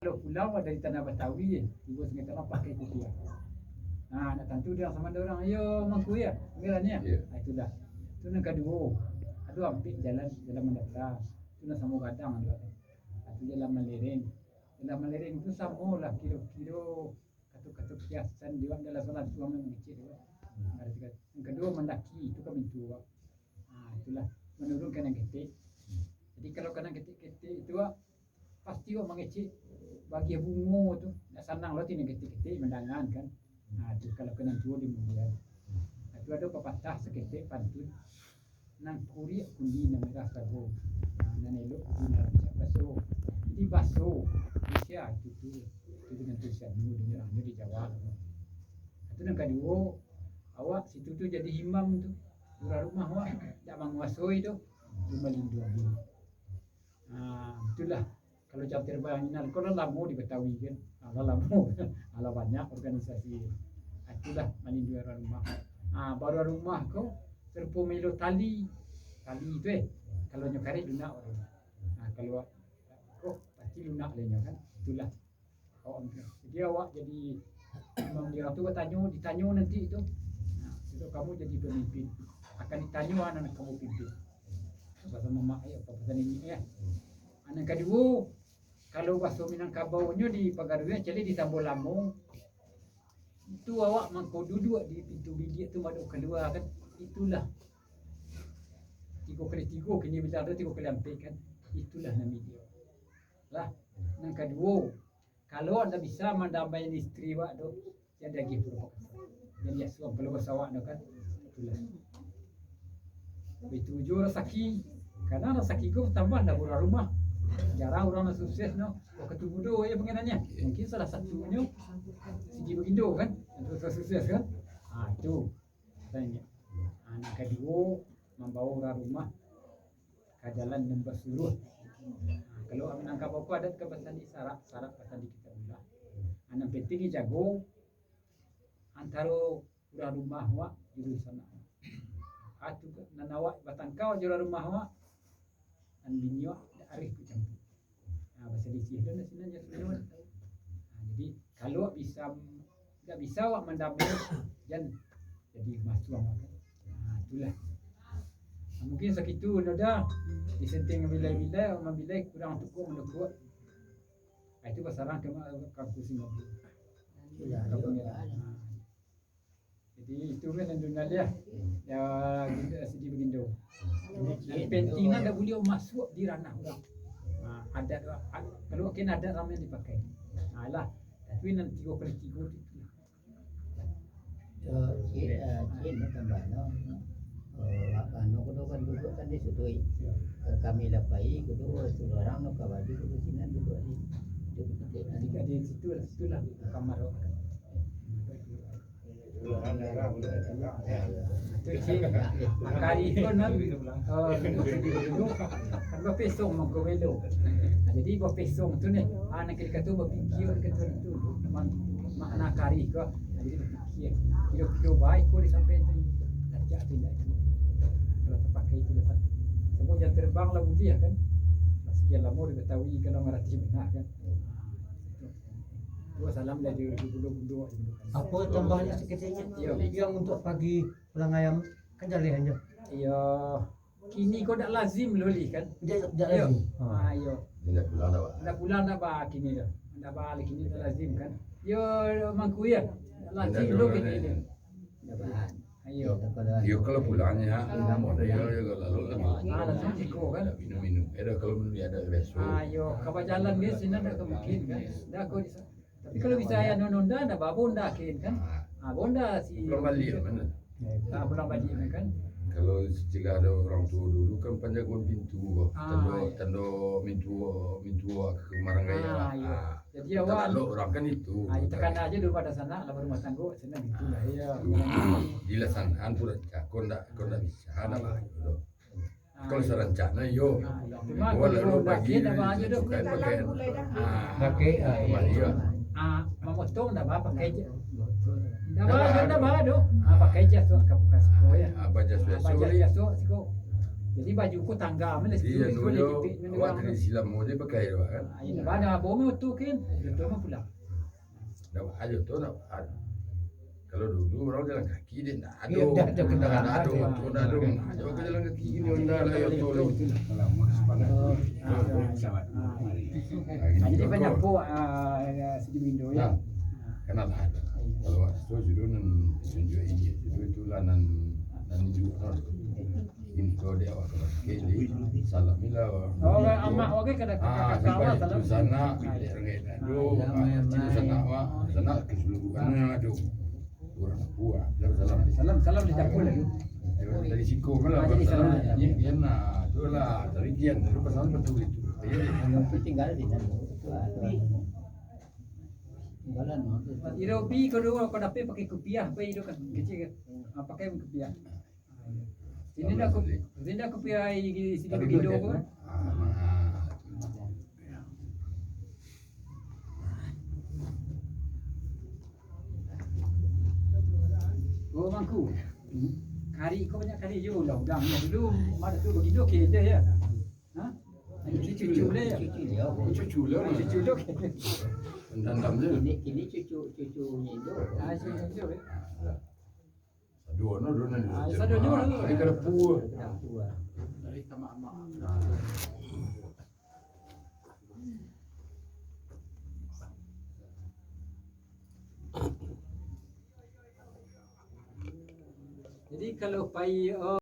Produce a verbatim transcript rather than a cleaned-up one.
Kalau pulang dari tanah Batawi, tibo Sungai Tanah pakai kupiah. Nah, nak tantu dia sama ada orang, "Iyo, Mangku, ya?" Panggilan, ya? Iya. Ah, itulah. Itu nan kaduo. Ado ampek jalan, jalan mandata. Itu nan samo gadang ado. Itu jalan malereng. Jalan malereng tu samo lah kiro-kiro kato-kato kiasan di dalam salah suang nan mangecek tu. Arti kata, yang kaduo mandaki, itu ka mintu, Wak. Ah, itulah, manurun ka nan ketek. Jadi, kalau ka nan ketek-ketek itu, Wak, pasti awak mangecek bagian bungo tu. Nak sanang lo ti nan ketek-ketek mandangan kan. Nah, tu kalau ka nan tuo di mudian. Nah, tu ado papatah saketek pantun. Nan kuriak kundi nan merah sago. Nah, nan elok kundi nan rancak baso. Jadi baso, Malaysia itu tu. Itu dengan tulisan nu di, di Jawa. Itu nan kaduo, awak situ tu jadi imam tu. Urang rumah awak dak manguasoi tu. Tu malinduangi. Ah, itulah. Kalau jam terbang Inal ko lah lamo di Betawi kan. Ah, lah lamo. Alah banyak organisasi. Ah, itulah malinduangi urang rumah. Ah, baru rumah ko sarupo melo tali. Tali tu eh. Kalau nyo karek lunak baru. Ah, kalau ko pasti lunak lah nyo kan. Itulah. Awak ambiak. Jadi awak jadi imam di urang tu batanyo, ditanyo nanti tu. Nah, itu kamu jadi pemimpin. Akan ditanyo anak kamu pimpin. Apa sama mak eh, apa pesan ini eh. Anak kaduo, kalau baso Minangkabau nyo di Pagaruyuang, cari di Tambo Lamo. Itu awak mangko duduak di pintu biliak tu madok kalua kan. Itulah. Tigo kali tigo, kini bilang tu tigo kali ampek kan. Itulah nan miliak. Lah, nan kaduo, kalau awak ndak bisa mandamai istri awak tu, jan diagiah purwokasa. Jan diasuang kalau baso awak tu kan. Itulah. Itu juo rasaki. Karena rasaki ko tambah lah urang rumah. Jarang urang nan sukses no. Wah, katubudo ya panginannyo. Mungkin salah satunyo sigi bagindo kan. Yang sukses kan. Ah, itu. Tanya. Ah, nan kaduo, mambawa urang rumah ka jalan nan basuruah. Nah, kalau Minangkabau ko adat ka basandi sarak, sarak basandi kitabullah. Nah, nan penting dijago antaro urang rumah awak jo dunsanak. Atu nan awak batangka jo urang rumah awak, nan bini awak dak arih ku campur. Nah, basalisih tu nan sinan jo sudah. Nah, jadi kalau bisa Ndak bisa awak mandamai, jan jadi masuang awak. Nah, itulah. Nah, mungkin sakitu no dah. Disenting bilai-bilai, mambilai kurang tukuak mandukuak. Ah, itu basarang ka ma-, ka kursi mobil. Iya, iya. Nah, jadi itu kan yang dunia dia. Ya, gitu, sidi bagindo. Yang penting kan dak buliah masuak di ranah urang. Nah, adat, ad-, kalau kan adat ramai dipakai. Nah, lah. Tapi nan tigo kali tigo tu. Eh, cik, eh, cik, nak tambah, no. Eh, anu, kudo kan duduk kan di situ, eh. Ka kami lah pai, kudo surang, no, ka baju, kudo sinan duduk di, duduk di, Di, di situ lah, situ lah kamar awak. Tu cik, makari ko nan, eh, duduk sendiri dulu, kan bapesong mangko belo. Nah, jadi bapesong tu ni, ah, nak kira kata bapikia kata tu, man-, makna kari ko. Nah, jadi bapikia. Kiro-kiro baik ko disampaikan tu. Acak tu indak itu. Kalau tapakai itu dapat. Sabab jam terbang lah buliah kan. Sekian lamo di Betawi kalau ngarati bana kan. Ah, itu. Dua salam dari bundo-bundo. Apo tambahnyo saketek? Iyo. Yang untuk pagi pulang ayam kan jaleh aja. Iyo. Kini ko dak lazim lo lih kan? Dak, dak lazim. Ah, iyo. Indak pulang dah, Pak. Indak pulang dah, Pak, kini dah. Indak balik kini dak lazim kan? Yo, mangku ya. Dak lazim lo kini dah. Indak bahan. Ayo. Iyo, kalau pulang nyo, yo, yo, lalu, lalu. Ah, langsung siko, kan? Minum-minum. Eh, dah, kalau minum, ya, ada resto. Ah, iyo, ka bajalan dia, sinan dak mungkin, kan? Dah, kok bisa. Tapi kalau bisa ya, nonda, dah babonda, kin, kan? Ah, bonda si pulang balik, mana? Ah, pulang balik, kan? Kalau istilah ada orang tua dulu, kan, panjago pintu, ah, tando, iyo, tando mintu, mintu ke marang gaya. Ah, iyo. Ah. Jadi awak, kalau urang kan itu. Ah, takana aja dulu pada sanak, lah barumah tanggo, sinan gitu lah, iyo. Dilaksanakan tu lah, kok ndak, kok ndak bisa, ndak lah, gitu. Ah, kalau iyo. Sarancana, iyo. Ah, iyo. Cuma kalau kalau pagi, ndak apa aja tu. Suka pakai. Ah, pakai, ah, iyo. Iyo. Ah, mamotong ndak apa, pakai je. Ndak apa, ndak apa tu. Ah, pakai je tu, ka buka siko ya. Ah, baja biaso, baja biaso, siko. Jadi baju ko tangga mah lah. Jadi, situ, anu situ, jo, jepit, awak anu. Dari silam mo je pakai tu, kan? Ah, iyo, bana abang tu kan. Betul mah pulang. Ndak ado tu, ndak ado. Kalau dulu urang jalan kaki, dek ndak ado. Iyo, ndak ado. Ndak ado, ndak ado. Ndak ado. Nah, coba kau jalan kaki gini, Honda lah, yo, tu lah. Lamo sepanjang. Oh, ah, ah, ah. Nah, jadi banyak po, ah, segi Indo, yo. Nah, kan lah ado. Iyo. Kalau waktu tu, judul nan tunjuk ini, judul itulah nan, nan tunjuk, no. Ini kalau dek awak ka basakik, jadi salam ni lah. Oh, amak awak kan kada, ah, kakak sampai awak salam. Sanak, dek rengek ado, ah, sanak awak, sanak keseluruhan nan ado. Urang Papua, salam. Salam, salam di dapur lagi. Dari siko kan lah, ah, jadi salam. Salam. Iyo, iyo, nah, tu lah, dari kian, tu pasal betul itu. Iyo. Tapi tinggal di sana. Tinggalan, no. Irobi kalau kau dapek pakai kupiah, apa itu kan? Kecil kan? Ah, pakai kupiah. Sini dah ku-, sini dah kupiah air di sini. Tapi begitu betul, kan? Ah. Oh, mangku. Kari ko banyak kari jo lah, udang lah dulu. Mada tu begitu ke je ya. Ha? Cucu le ya. Cucu le. Cucu le. Cucu le. Dandam je. Kini, kini cucu, cucu nyindo. Ah, cucu nyindo, eh. Sado, no, dulu nan. Ah, sado juo. Dari Kadapu. Kadapu, ah. Dari Tamak Amak. Ah. Jadi, kalau pai, oh,